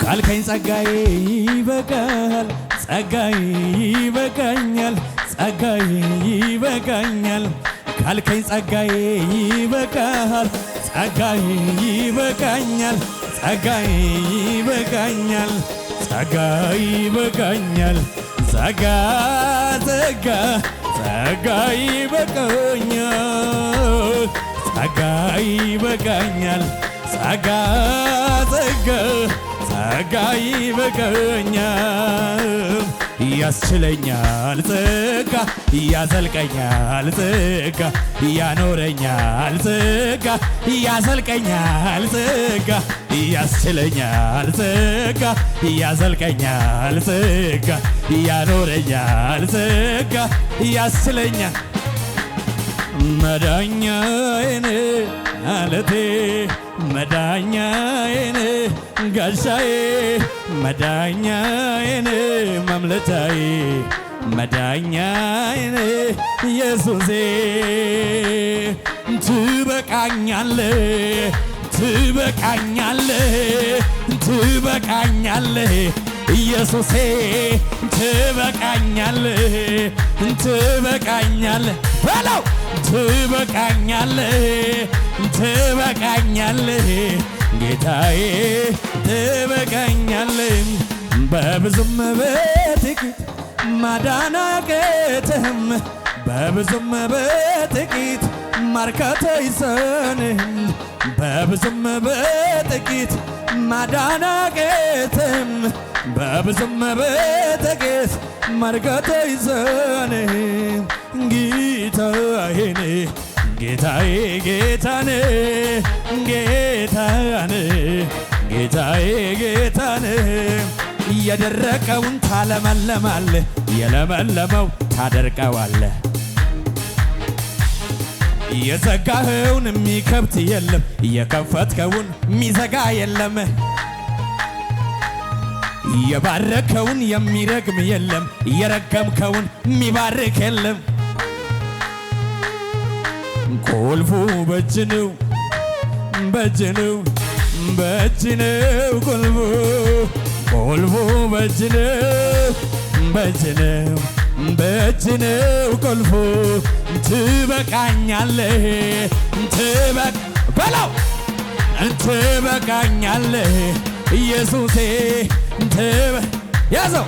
ካልከኝ ጸጋዬ ይበቃሃል፣ ጸጋዬ ይበቃኛል፣ ጸጋዬ ይበቃኛል ካልከኝ ጸጋዬ ይበቃሃል፣ ጸጋዬ ይበቃኛል፣ ጸጋዬ ይበቃኛል፣ ጸጋዬ ይበቃኛል፣ ጸጋ ጸጋ ጸጋ ይበቃኛል፣ ጸጋ ይበቃኛል፣ ጸጋ ጸጋ ጸጋ ይበቃኛል። ያስችለኛል ጸጋ፣ ያዘልቀኛል ጸጋ፣ ያኖረኛል ጸጋ፣ ያዘልቀኛል ጸጋ፣ ያስችለኛል ጸጋ፣ ያዘልቀኛል ጸጋ፣ ያኖረኛል ጸጋ፣ ያስችለኛል። መዳኛዬን አለቴ፣ መዳኛዬን ጋሻዬ፣ መዳኛዬን ማምለጫዬ፣ መዳኛዬን ኢየሱሴ። ትበቃኛለ፣ ትበቃኛለ፣ ትበቃኛለ ኢየሱሴ፣ ትበቃኛለ፣ ትበቃኛለ በለው፣ ትበቃኛለ፣ ትበቃኛለ ጌታዬ፣ ትበቃኛለ። በብዙም በጥቂት ማዳን አያቅትህም፣ በብዙም በጥቂት ማርካት አይሳንህም፣ በብዙም በጥቂት ማዳን አያቅትህም፣ በብዙም በጥቂት ማርካት አይሳንህም። ጌታዬ ጌታዬ ጌታኔ ጌታኔ ጌታዬ ጌታኔ። የደረቀውን ታለመለማለህ፣ የለመለመው ታደርቀዋለህ። የዘጋኸውን የሚከፍት የለም፣ የከፈትከውን የሚዘጋ የለም። የባረከውን የሚረግም የለም፣ የረገምከውን የሚባርክ የለም። ቁልፉ በእጅ ነው፣ በእጅ ነው፣ በእጅ ነው ቁልፉ፣ ቁልፉ በእጅ ነው፣ በእጅ ነው፣ በእጅ ነው ቁልፉ። ትበቃኛለህ፣ ትበቅ በለው፣ ትበቃኛለህ ኢየሱሴ፣ ትበ ያዘው።